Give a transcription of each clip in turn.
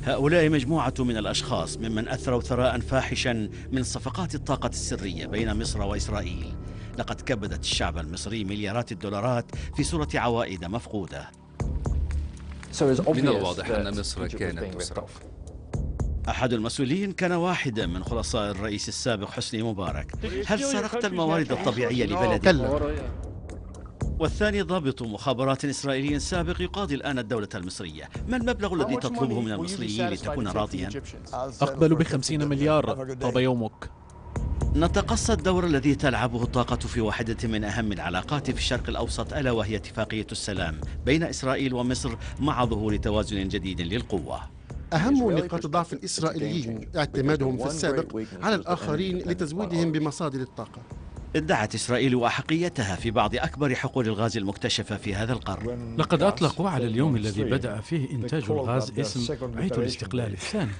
هؤلاء مجموعة من الأشخاص ممن أثروا ثراء فاحشا من صفقات الطاقة السرية بين مصر وإسرائيل. لقد كبدت الشعب المصري مليارات الدولارات في صورة عوائد مفقودة. من الواضح أن مصر كانت تسرف. أحد المسؤولين كان واحدا من خلصاء الرئيس السابق حسني مبارك. هل سرقت الموارد الطبيعية لبلدك؟ والثاني ضابط مخابرات إسرائيلي سابق يقاضي الآن الدولة المصرية. ما المبلغ الذي تطلبه من المصريين لتكون راضيا؟ أقبل ب50 مليار. طاب يومك. نتقصى الدور الذي تلعبه الطاقة في واحدة من أهم العلاقات في الشرق الأوسط، ألا وهي اتفاقية السلام بين إسرائيل ومصر مع ظهور توازن جديد للقوة. أهم نقاط ضعف الإسرائيليين اعتمادهم في السابق على الآخرين لتزويدهم بمصادر الطاقة. ادعت إسرائيل أحقيتها في بعض أكبر حقول الغاز المكتشفة في هذا القرن. لقد أطلقوا على اليوم الذي بدأ فيه إنتاج الغاز اسم عيد الاستقلال الثاني.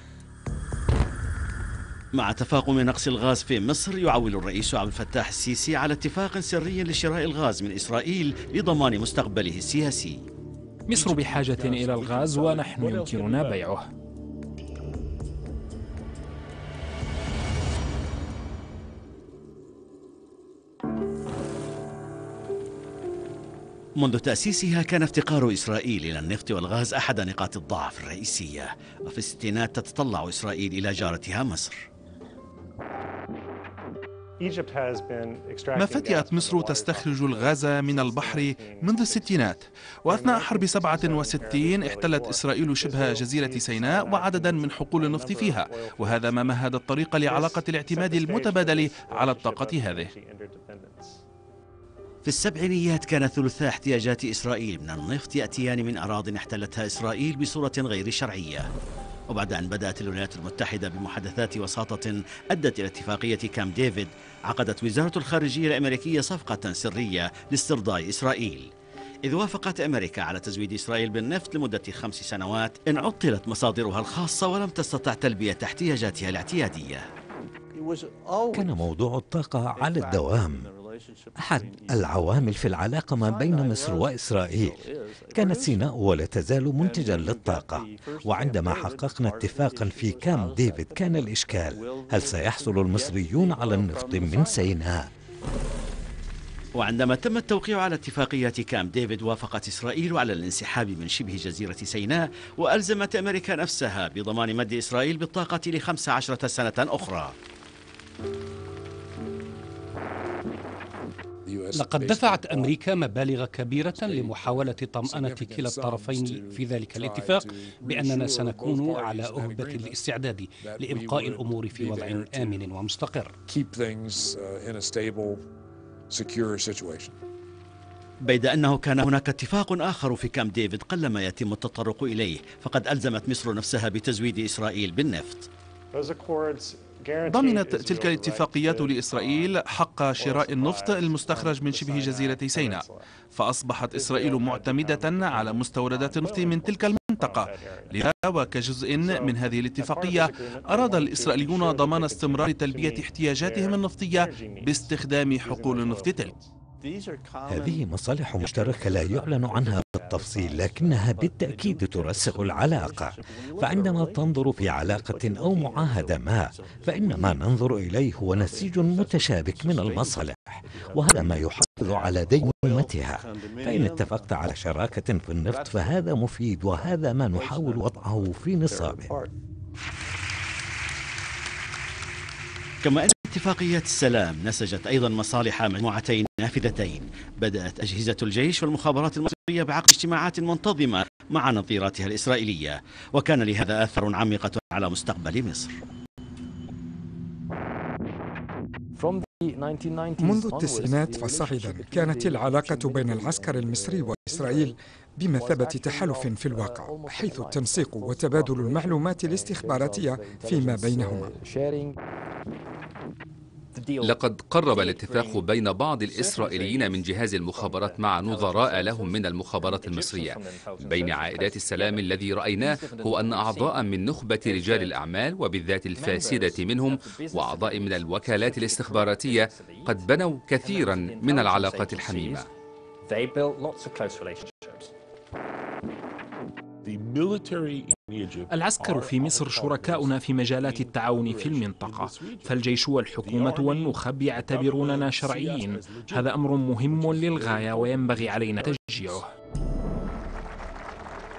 مع تفاقم نقص الغاز في مصر، يعول الرئيس عبد الفتاح السيسي على اتفاق سري لشراء الغاز من إسرائيل لضمان مستقبله السياسي. مصر بحاجة إلى الغاز ونحن يمكننا بيعه. منذ تأسيسها كان افتقار إسرائيل إلى النفط والغاز أحد نقاط الضعف الرئيسية، وفي الستينات تتطلع إسرائيل إلى جارتها مصر. ما فتئت مصر تستخرج الغاز من البحر منذ الستينات، وأثناء حرب 67 احتلت إسرائيل شبه جزيرة سيناء وعددا من حقول النفط فيها، وهذا ما مهد الطريق لعلاقة الاعتماد المتبادل على الطاقة هذه. في السبعينيات كان ثلثا احتياجات إسرائيل من النفط يأتيان من أراضٍ احتلتها إسرائيل بصورة غير شرعية. وبعد أن بدأت الولايات المتحدة بمحادثات وساطة أدت إلى اتفاقية كامب ديفيد، عقدت وزارة الخارجية الأمريكية صفقة سرية لاسترضاء إسرائيل، إذ وافقت أمريكا على تزويد إسرائيل بالنفط لمدة 5 سنوات إن عطلت مصادرها الخاصة ولم تستطع تلبية احتياجاتها الاعتيادية. كان موضوع الطاقة على الدوام أحد العوامل في العلاقة ما بين مصر وإسرائيل. كانت سيناء ولا تزال منتجا للطاقة، وعندما حققنا اتفاقا في كامب ديفيد كان الإشكال: هل سيحصل المصريون على النفط من سيناء؟ وعندما تم التوقيع على اتفاقية كامب ديفيد، وافقت إسرائيل على الانسحاب من شبه جزيرة سيناء، وألزمت أمريكا نفسها بضمان مد إسرائيل بالطاقة ل15 سنة أخرى. لقد دفعت أمريكا مبالغ كبيرة لمحاولة طمأنة كلا الطرفين في ذلك الاتفاق بأننا سنكون على أهبة الاستعداد لإبقاء الأمور في وضع آمن ومستقر. بيد أنه كان هناك اتفاق آخر في كامب ديفيد قلما يتم التطرق إليه، فقد ألزمت مصر نفسها بتزويد إسرائيل بالنفط. ضمنت تلك الاتفاقيات لإسرائيل حق شراء النفط المستخرج من شبه جزيرة سيناء، فأصبحت إسرائيل معتمدة على مستوردات النفط من تلك المنطقة. لذا وكجزء من هذه الاتفاقية أراد الإسرائيليون ضمان استمرار تلبية احتياجاتهم النفطية باستخدام حقول النفط تلك. هذه مصالح مشتركة لا يعلن عنها بالتفصيل، لكنها بالتأكيد ترسخ العلاقة. فعندما تنظر في علاقة أو معاهدة ما، فإن ما ننظر إليه هو نسيج متشابك من المصالح، وهذا ما يحافظ على ديمومتها. فإن اتفقت على شراكة في النفط فهذا مفيد، وهذا ما نحاول وضعه في نصابه. كما أن اتفاقية السلام نسجت أيضا مصالح مجموعتين نافذتين. بدأت أجهزة الجيش والمخابرات المصرية بعقد اجتماعات منتظمة مع نظيراتها الإسرائيلية، وكان لهذا آثار عميقة على مستقبل مصر. منذ التسعينات فصاعدا كانت العلاقة بين العسكر المصري وإسرائيل بمثابة تحالف في الواقع، حيث التنسيق وتبادل المعلومات الاستخباراتية فيما بينهما. لقد قرب الاتفاق بين بعض الإسرائيليين من جهاز المخابرات مع نظراء لهم من المخابرات المصرية بين عائدات السلام. الذي رأيناه هو أن أعضاء من نخبة رجال الأعمال وبالذات الفاسدة منهم وأعضاء من الوكالات الاستخباراتية قد بنوا كثيرا من العلاقات الحميمة. العسكر في مصر شركاؤنا في مجالات التعاون في المنطقة، فالجيش والحكومة والنخب يعتبروننا شرعيين. هذا أمر مهم للغاية وينبغي علينا تشجيعه.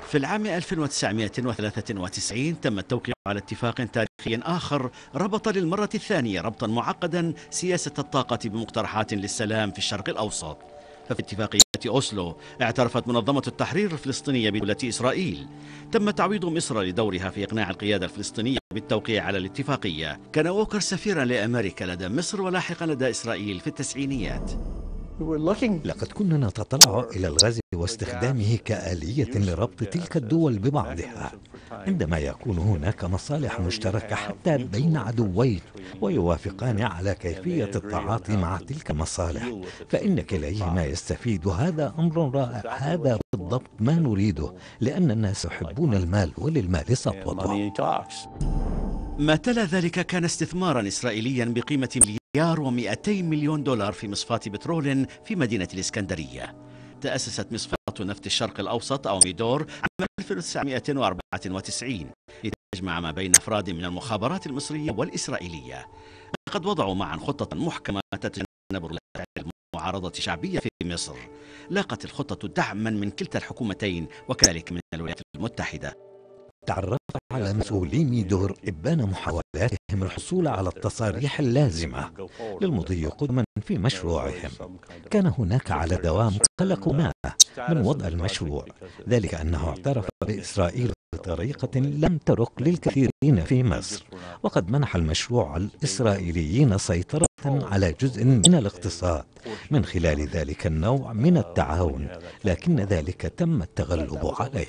في العام 1993 تم التوقيع على اتفاق تاريخي آخر ربط للمرة الثانية ربطا معقدا سياسة الطاقة بمقترحات للسلام في الشرق الأوسط. ففي اتفاقية أوسلو اعترفت منظمة التحرير الفلسطينية بدولة إسرائيل. تم تعويض مصر لدورها في إقناع القيادة الفلسطينية بالتوقيع على الاتفاقية. كان ووكر سفيرا لأمريكا لدى مصر ولاحقا لدى إسرائيل في التسعينيات. لقد كنا نتطلع إلى الغاز واستخدامه كآلية لربط تلك الدول ببعضها عندما يكون هناك مصالح مشتركة حتى بين عدوين ويوافقان على كيفية التعاطي مع تلك المصالح، فإن كليهما يستفيد. هذا أمر رائع، هذا بالضبط ما نريده، لأن الناس يحبون المال وللمال سطوته. ما تلا ذلك كان استثمارا إسرائيليا بقيمة $1,200,000,000 في مصفاة بترول في مدينة الإسكندرية. تأسست مصفاة نفط الشرق الأوسط أو ميدور عام 1994 لتجمع ما بين أفراد من المخابرات المصرية والإسرائيلية. لقد وضعوا معا خطة محكمة تتجنب المعارضة الشعبية في مصر. لاقت الخطة دعما من كلتا الحكومتين وكذلك من الولايات المتحدة. تعرف على مسؤولي ميدور إبان محاولاتهم الحصول على التصاريح اللازمة للمضي قدما في مشروعهم. كان هناك على دوام قلق ما من وضع المشروع، ذلك أنه اعترف بإسرائيل بطريقة لم ترق للكثيرين في مصر، وقد منح المشروع الإسرائيليين سيطرة على جزء من الاقتصاد من خلال ذلك النوع من التعاون، لكن ذلك تم التغلب عليه.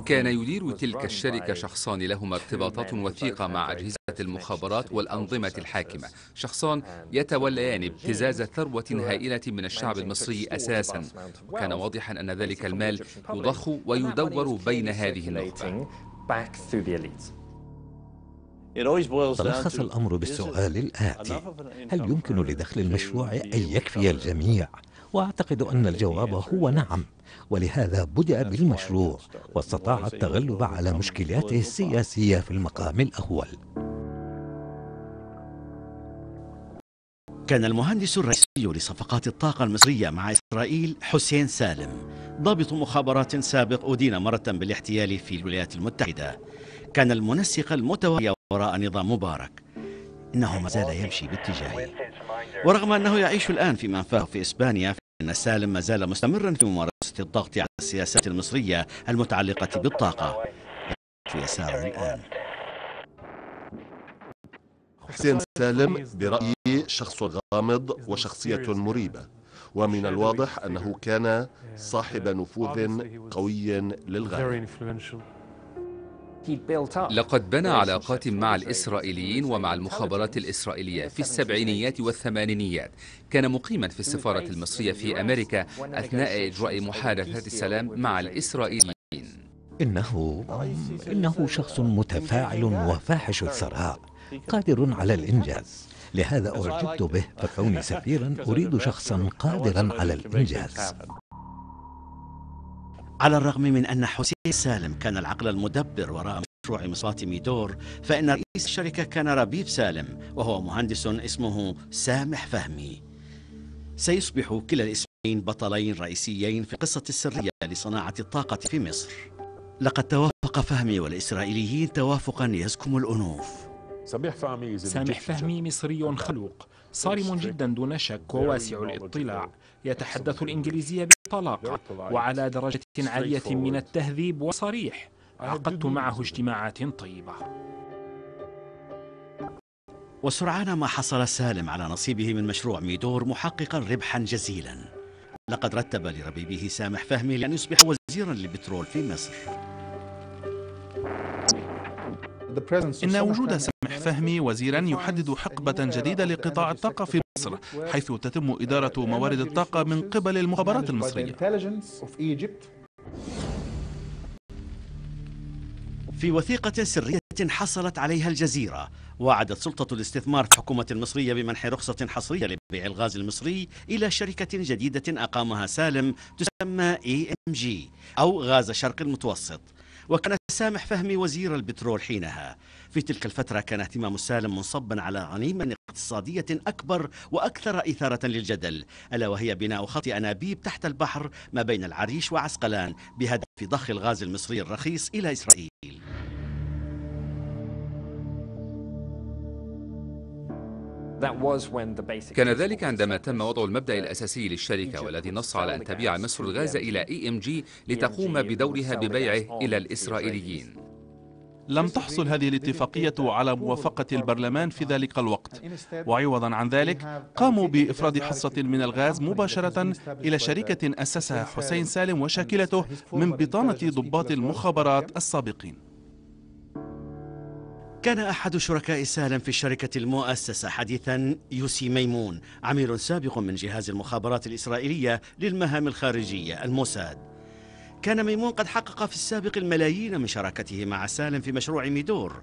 كان يدير تلك الشركة شخصان لهما ارتباطات وثيقة مع أجهزة المخابرات والأنظمة الحاكمة، شخصان يتوليان ابتزاز ثروة هائلة من الشعب المصري أساسا، وكان واضحا أن ذلك المال يضخ ويدور بين هذه النخبة. تلخص الأمر بالسؤال الآتي: هل يمكن لدخل المشروع أن يكفي الجميع؟ وأعتقد أن الجواب هو نعم، ولهذا بدأ بالمشروع واستطاع التغلب على مشكلاته السياسية في المقام الأول. كان المهندس الرئيسي لصفقات الطاقة المصرية مع إسرائيل حسين سالم، ضابط مخابرات سابق أدين مرة بالاحتيال في الولايات المتحدة. كان المنسق المتوالي وراء نظام مبارك. إنه ما زال يمشي باتجاهه، ورغم أنه يعيش الآن في منفاه في إسبانيا، فإن سالم ما زال مستمرا في ممارسة الضغط على السياسات المصرية المتعلقة بالطاقة. في يساره الآن. حسين سالم برأيي شخص غامض وشخصية مريبة، ومن الواضح أنه كان صاحب نفوذ قوي للغاية. لقد بنى علاقات مع الإسرائيليين ومع المخابرات الإسرائيلية في السبعينيات والثمانينيات. كان مقيما في السفارة المصرية في أمريكا أثناء إجراء محادثات السلام مع الإسرائيليين. إنه شخص متفاعل وفاحش الثراء، قادر على الإنجاز. لهذا أعجبت به، فكوني سفيرا أريد شخصا قادرا على الإنجاز. على الرغم من أن حسين سالم كان العقل المدبر وراء مشروع مصفاة ميدور، فإن رئيس الشركة كان ربيب سالم، وهو مهندس اسمه سامح فهمي. سيصبح كلا الاسمين بطلين رئيسيين في القصة السرية لصناعة الطاقة في مصر. لقد توافق فهمي والإسرائيليين توافقا يزكم الأنوف. سامح فهمي مصري خلوق، صارم جدا دون شك وواسع الاطلاع، يتحدث الإنجليزية بطلاقة وعلى درجة عالية من التهذيب وصريح. عقدت معه اجتماعات طيبة. وسرعان ما حصل سالم على نصيبه من مشروع ميدور، محققا ربحا جزيلا. لقد رتب لربيبه سامح فهمي لأن يصبح وزيرا للبترول في مصر. إن وجود سامح فهمي وزيرا يحدد حقبة جديدة لقطاع الطاقة في مصر، حيث تتم إدارة موارد الطاقة من قبل المخابرات المصرية. في وثيقة سرية حصلت عليها الجزيرة. وعدت سلطة الاستثمار في الحكومة المصرية بمنح رخصة حصرية لبيع الغاز المصري إلى شركة جديدة أقامها سالم تسمى EMG أو غاز الشرق المتوسط. وكان سامح فهمي وزير البترول حينها. في تلك الفترة كان اهتمام سالم منصبا على غنيمة اقتصادية أكبر وأكثر إثارة للجدل، ألا وهي بناء خط أنابيب تحت البحر ما بين العريش وعسقلان بهدف ضخ الغاز المصري الرخيص إلى إسرائيل. كان ذلك عندما تم وضع المبدأ الأساسي للشركة، والذي نص على أن تبيع مصر الغاز إلى EMG لتقوم بدورها ببيعه إلى الإسرائيليين. لم تحصل هذه الاتفاقية على موافقة البرلمان في ذلك الوقت، وعوضا عن ذلك قاموا بإفراد حصة من الغاز مباشرة إلى شركة أسسها حسين سالم وشاكلته من بطانة ضباط المخابرات السابقين. كان أحد شركاء سالم في الشركة المؤسسة حديثا يوسي ميمون، عميل سابق من جهاز المخابرات الإسرائيلية للمهام الخارجية الموساد. كان ميمون قد حقق في السابق الملايين من شراكته مع سالم في مشروع ميدور.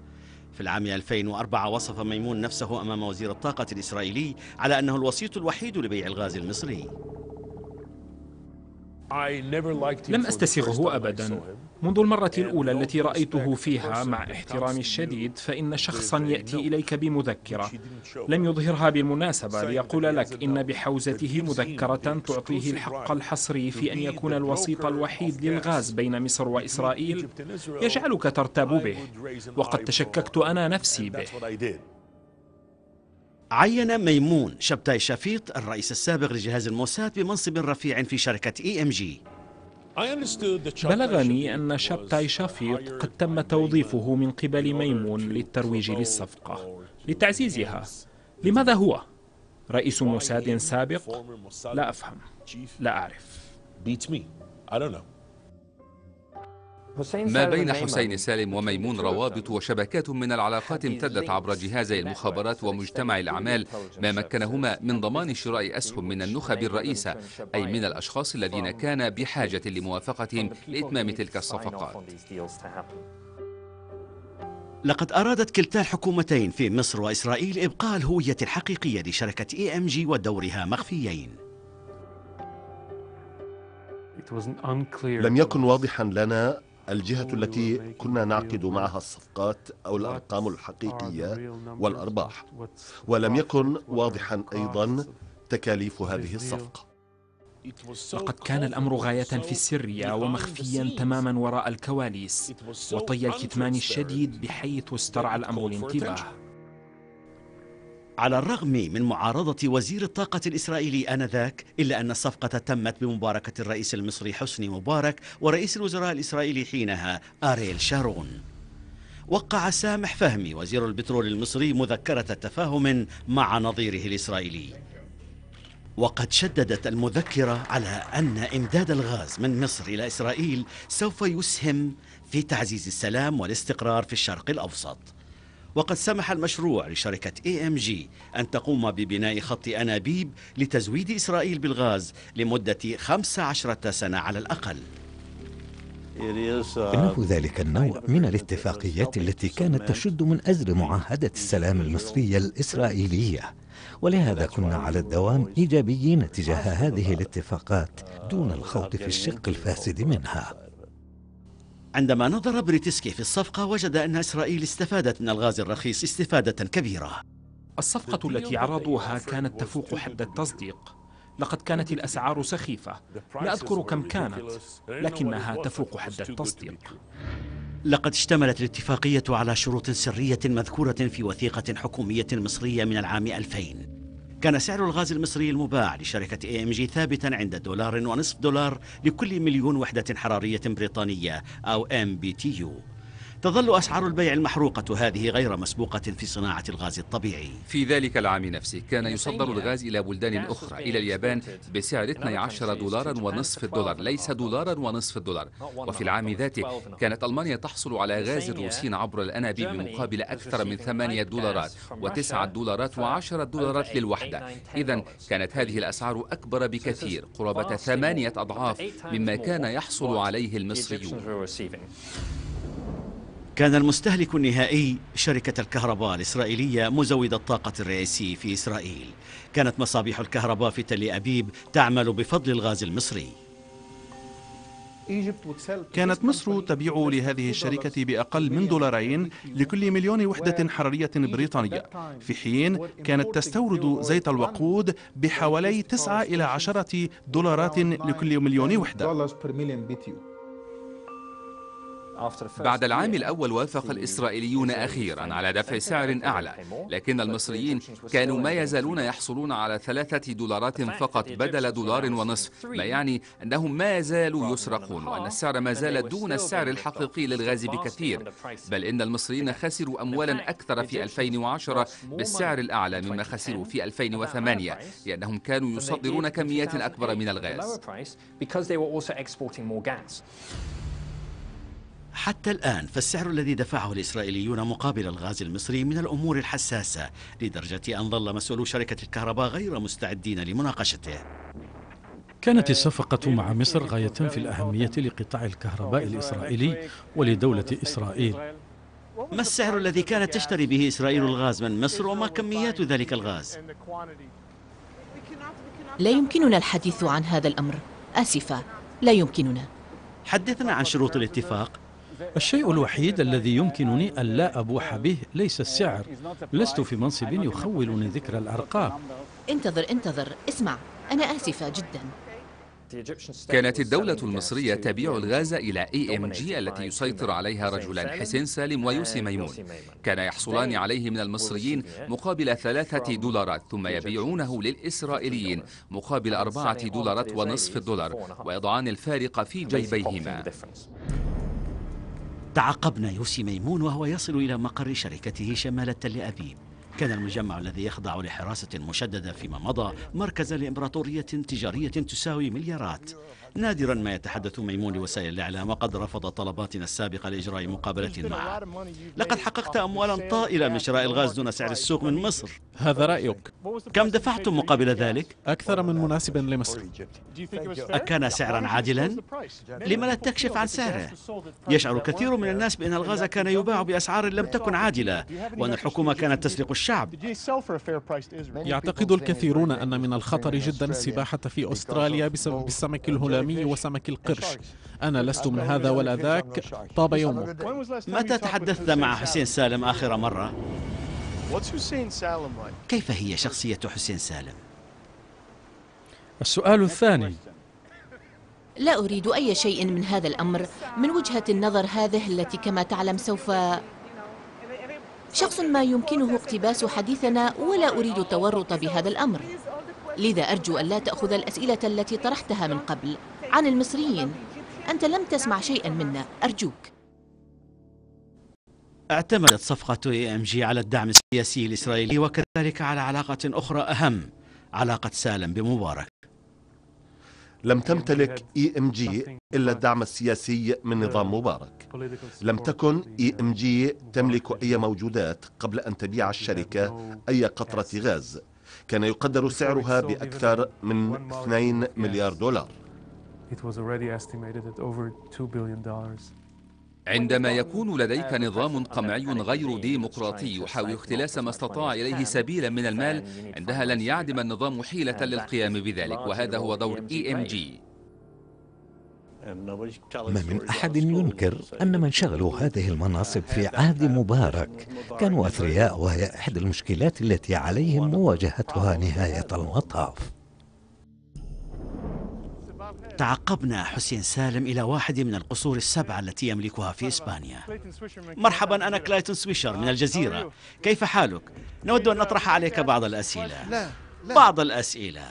في العام 2004 وصف ميمون نفسه أمام وزير الطاقة الإسرائيلي على أنه الوسيط الوحيد لبيع الغاز المصري. لم أستسغه أبدا. منذ المرة الأولى التي رأيته فيها، مع احترامي الشديد، فإن شخصا يأتي إليك بمذكرة لم يظهرها بالمناسبة ليقول لك إن بحوزته مذكرة تعطيه الحق الحصري في أن يكون الوسيط الوحيد للغاز بين مصر وإسرائيل، يجعلك ترتاب به، وقد تشككت أنا نفسي به. عين ميمون شبتاي شافيط الرئيس السابق لجهاز الموساد بمنصب رفيع في شركة EMG. بلغني أن شبتاي شافيط قد تم توظيفه من قبل ميمون للترويج للصفقة لتعزيزها. لماذا هو رئيس موساد سابق؟ لا أفهم، لا أعرف. ما بين حسين سالم وميمون روابط وشبكات من العلاقات امتدت عبر جهازي المخابرات ومجتمع الأعمال، ما مكنهما من ضمان شراء أسهم من النخب الرئيسة، أي من الأشخاص الذين كان بحاجة لموافقتهم لإتمام تلك الصفقات. لقد أرادت كلتا الحكومتين في مصر وإسرائيل إبقاء الهوية الحقيقية لشركة EMG ودورها مخفيين. لم يكن واضحا لنا الجهة التي كنا نعقد معها الصفقات أو الأرقام الحقيقية والأرباح، ولم يكن واضحا أيضا تكاليف هذه الصفقة. لقد كان الأمر غاية في السرية ومخفيا تماما وراء الكواليس، وطي الكتمان الشديد بحيث استرعى الأمر الانتباه. على الرغم من معارضة وزير الطاقة الإسرائيلي آنذاك، إلا أن الصفقة تمت بمباركة الرئيس المصري حسني مبارك ورئيس الوزراء الإسرائيلي حينها أريل شارون. وقع سامح فهمي وزير البترول المصري مذكرة تفاهم مع نظيره الإسرائيلي، وقد شددت المذكرة على أن إمداد الغاز من مصر إلى إسرائيل سوف يسهم في تعزيز السلام والاستقرار في الشرق الأوسط. وقد سمح المشروع لشركة EMG أن تقوم ببناء خط أنابيب لتزويد إسرائيل بالغاز لمدة 15 سنة على الأقل. إنه ذلك النوع من الاتفاقيات التي كانت تشد من أزر معاهدة السلام المصرية الإسرائيلية، ولهذا كنا على الدوام إيجابيين تجاه هذه الاتفاقات دون الخوض في الشق الفاسد منها. عندما نظر بريتسكي في الصفقة وجد أن إسرائيل استفادت من الغاز الرخيص استفادة كبيرة. الصفقة التي عرضوها كانت تفوق حد التصديق. لقد كانت الأسعار سخيفة، لا أذكر كم كانت، لكنها تفوق حد التصديق. لقد اشتملت الاتفاقية على شروط سرية مذكورة في وثيقة حكومية مصرية من العام 2000. كان سعر الغاز المصري المباع لشركة EMG ثابتا عند $1.50 لكل مليون وحدة حرارية بريطانية أو MBTU. تظل أسعار البيع المحروقة هذه غير مسبوقة في صناعة الغاز الطبيعي. في ذلك العام نفسه كان يصدر الغاز إلى بلدان أخرى، إلى اليابان بسعر $12.50، ليس $1.50. وفي العام ذاته كانت ألمانيا تحصل على غاز الروسي عبر الأنابيب بمقابل أكثر من $8 و9 و10 للوحدة. إذن كانت هذه الأسعار أكبر بكثير، قرابة 8 أضعاف مما كان يحصل عليه المصريون. كان المستهلك النهائي شركة الكهرباء الإسرائيلية مزود الطاقة الرئيسي في إسرائيل. كانت مصابيح الكهرباء في تل أبيب تعمل بفضل الغاز المصري. كانت مصر تبيع لهذه الشركة بأقل من $2 لكل مليون وحدة حرارية بريطانية، في حين كانت تستورد زيت الوقود بحوالي 9 إلى 10 دولارات لكل مليون وحدة. بعد العام الأول وافق الإسرائيليون أخيرا على دفع سعر أعلى، لكن المصريين كانوا ما يزالون يحصلون على $3 فقط بدل $1.50، ما يعني أنهم ما زالوا يسرقون، وأن السعر ما زال دون السعر الحقيقي للغاز بكثير، بل إن المصريين خسروا أموالا أكثر في 2010 بالسعر الأعلى مما خسروا في 2008، لأنهم كانوا يصدرون كميات أكبر من الغاز. حتى الآن فالسعر الذي دفعه الإسرائيليون مقابل الغاز المصري من الأمور الحساسة، لدرجة أن ظل مسؤولو شركة الكهرباء غير مستعدين لمناقشته. كانت الصفقة مع مصر غاية في الأهمية لقطاع الكهرباء الإسرائيلي ولدولة إسرائيل. ما السعر الذي كانت تشتري به إسرائيل الغاز من مصر، وما كميات ذلك الغاز؟ لا يمكننا الحديث عن هذا الأمر، آسفة، لا يمكننا. حدثنا عن شروط الاتفاق. الشيء الوحيد الذي يمكنني أن لا أبوح به ليس السعر. لست في منصب يخولني ذكر الأرقام. انتظر، اسمع، أنا آسفة جدا. كانت الدولة المصرية تبيع الغاز إلى EMG التي يسيطر عليها رجلان حسين سالم ويوسي ميمون، كان يحصلان عليه من المصريين مقابل $3 ثم يبيعونه للإسرائيليين مقابل $4.50 ويضعان الفارق في جيبيهما. تعقبنا يوسي ميمون وهو يصل إلى مقر شركته شمال تل أبيب. كان المجمع الذي يخضع لحراسة مشددة فيما مضى مركزا لإمبراطورية تجارية تساوي مليارات. نادرا ما يتحدث ميمون لوسائل الإعلام، وقد رفض طلباتنا السابقة لإجراء مقابلة معه. لقد حققت أموالا طائلة من شراء الغاز دون سعر السوق من مصر. هذا رأيك. كم دفعتم مقابل ذلك؟ أكثر من مناسب لمصر. أكان سعرا عادلا؟ لما لا تكشف عن سعره؟ يشعر كثير من الناس بأن الغاز كان يباع بأسعار لم تكن عادلة، وأن الحكومة كانت تسرق الشعب. يعتقد الكثيرون أن من الخطر جدا السباحة في أستراليا بسبب السمك الهلامي وسمك القرش. أنا لست من هذا ولا ذاك. طاب يومك. متى تحدثت مع حسين سالم آخر مرة؟ كيف هي شخصية حسين سالم؟ السؤال الثاني. لا أريد أي شيء من هذا الأمر من وجهة النظر هذه التي كما تعلم سوف شخص ما يمكنه اقتباس حديثنا، ولا أريد التورط بهذا الأمر. لذا أرجو أن لا تأخذ الأسئلة التي طرحتها من قبل عن المصريين. أنت لم تسمع شيئا منا، أرجوك. اعتمدت صفقة EMG على الدعم السياسي الإسرائيلي، وكذلك على علاقة أخرى أهم، علاقة سالم بمبارك. لم تمتلك EMG إلا الدعم السياسي من نظام مبارك. لم تكن EMG تملك أي موجودات قبل أن تبيع الشركة أي قطرة غاز. كان يقدر سعرها بأكثر من $2 مليار. عندما يكون لديك نظام قمعي غير ديمقراطي يحاول اختلاس ما استطاع إليه سبيلا من المال، عندها لن يعدم النظام حيلة للقيام بذلك، وهذا هو دور EMG. ما من أحد ينكر أن من شغلوا هذه المناصب في عهد مبارك كانوا أثرياء، وهي إحدى المشكلات التي عليهم مواجهتها نهاية المطاف. تعقبنا حسين سالم إلى واحد من القصور السبعة التي يملكها في إسبانيا. مرحبا، أنا كلايتون سويشر من الجزيرة. كيف حالك؟ نود أن نطرح عليك بعض الأسئلة. بعض الأسئلة.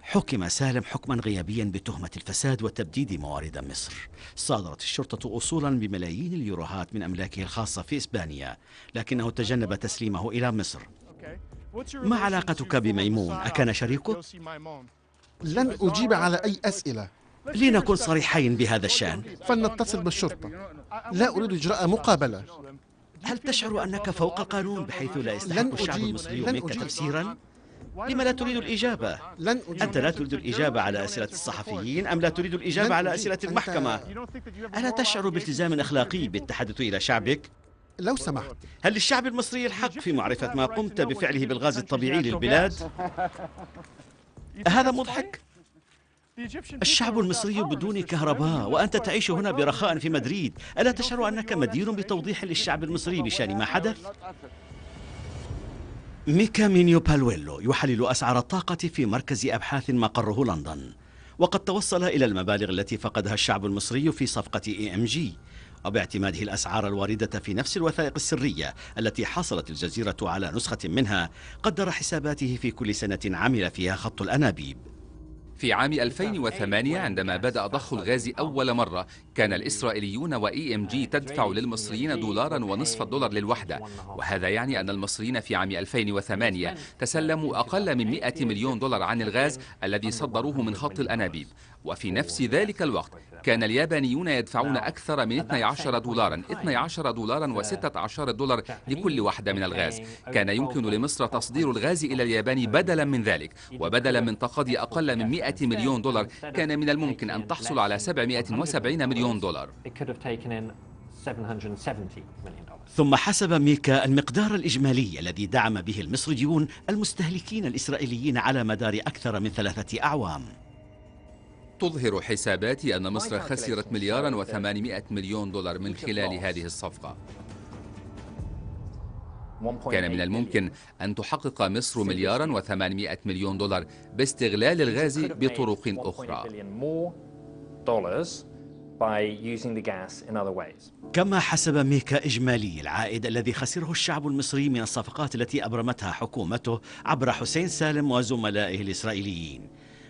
حكم سالم حكما غيابيا بتهمة الفساد وتبديد موارد مصر. صادرت الشرطة أصولا بملايين اليوروهات من أملاكه الخاصة في إسبانيا، لكنه تجنب تسليمه إلى مصر. ما علاقتك بميمون؟ أكان شريكك؟ لن أجيب على أي أسئلة. لنكن صريحين بهذا الشأن. فلنتصل بالشرطة. لا أريد إجراء مقابلة. هل تشعر أنك فوق القانون بحيث لا يستحق الشعب المصري منك تفسيرا؟ لما لا تريد الإجابة؟ أنت لا تريد الإجابة على أسئلة الصحفيين أم لا تريد الإجابة على أسئلة المحكمة؟ ألا تشعر بالتزام أخلاقي بالتحدث إلى شعبك؟ لو سمحت، هل للشعب المصري الحق في معرفة ما قمت بفعله بالغاز الطبيعي للبلاد؟ هذا مضحك؟ الشعب المصري بدون كهرباء وأنت تعيش هنا برخاء في مدريد، ألا تشعر أنك مدين بتوضيح للشعب المصري بشأن ما حدث؟ ميكا مينيو بالويلو يحلل أسعار الطاقة في مركز أبحاث مقره لندن، وقد توصل إلى المبالغ التي فقدها الشعب المصري في صفقة EMG، وباعتماده الأسعار الواردة في نفس الوثائق السرية التي حصلت الجزيرة على نسخة منها، قدر حساباته في كل سنة عمل فيها خط الأنابيب. في عام 2008 عندما بدأ ضخ الغاز أول مرة، كان الإسرائيليون وEMG تدفع للمصريين $1.50 للوحدة، وهذا يعني أن المصريين في عام 2008 تسلموا أقل من $100 مليون عن الغاز الذي صدروه من خط الأنابيب. وفي نفس ذلك الوقت كان اليابانيون يدفعون أكثر من $12.16 لكل وحدة من الغاز. كان يمكن لمصر تصدير الغاز إلى اليابان بدلا من ذلك، وبدلا من تقاضي أقل من $100 مليون كان من الممكن أن تحصل على $770 مليون. ثم حسب ميكا المقدار الإجمالي الذي دعم به المصريون المستهلكين الإسرائيليين على مدار أكثر من 3 أعوام. تظهر حساباتي أن مصر خسرت $1.8 مليار من خلال هذه الصفقة. كان من الممكن أن تحقق مصر $1.8 مليار باستغلال الغاز بطرق أخرى. كما حسب ميكا إجمالي العائد الذي خسره الشعب المصري من الصفقات التي أبرمتها حكومته عبر حسين سالم وزملائه الإسرائيليين،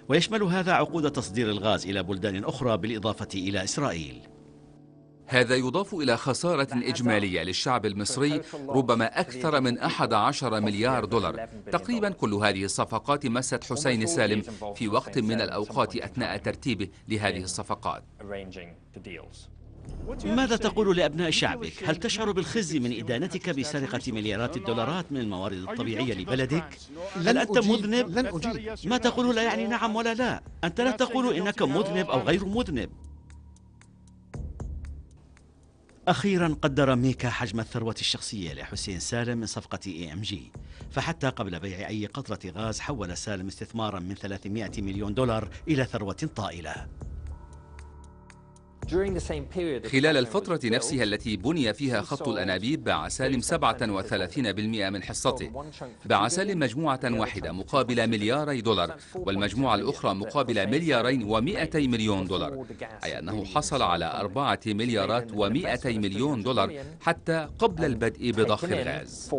ويشمل هذا عقود تصدير الغاز إلى بلدان أخرى بالإضافة إلى إسرائيل. هذا يضاف إلى خسارة إجمالية للشعب المصري ربما أكثر من $11 مليار. تقريبا كل هذه الصفقات مست حسين سالم في وقت من الأوقات أثناء ترتيبه لهذه الصفقات. ماذا تقول لأبناء شعبك؟ هل تشعر بالخزي من إدانتك بسرقة مليارات الدولارات من الموارد الطبيعية لبلدك؟ هل أنت مذنب؟ لن أجيب. ما تقول لا يعني نعم ولا لا. أنت لا تقول إنك مذنب أو غير مذنب. أخيرا قدر ميكا حجم الثروة الشخصية لحسين سالم من صفقة EMG، فحتى قبل بيع أي قطرة غاز حول سالم استثمارا من $300 مليون إلى ثروة طائلة. خلال الفترة نفسها التي بني فيها خط الأنابيب باع سالم 37% من حصته. باع سالم مجموعة واحدة مقابل $2 مليار، والمجموعة الأخرى مقابل $2.2 مليار، أي أنه حصل على $4.2 مليار حتى قبل البدء بضخ الغاز.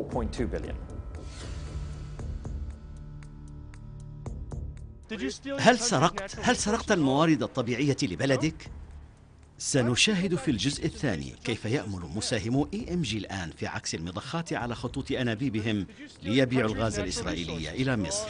هل سرقت الموارد الطبيعية لبلدك؟ سنشاهد في الجزء الثاني كيف يأمل مساهمو EMG الآن في عكس المضخات على خطوط أنابيبهم ليبيعوا الغاز الإسرائيلي إلى مصر.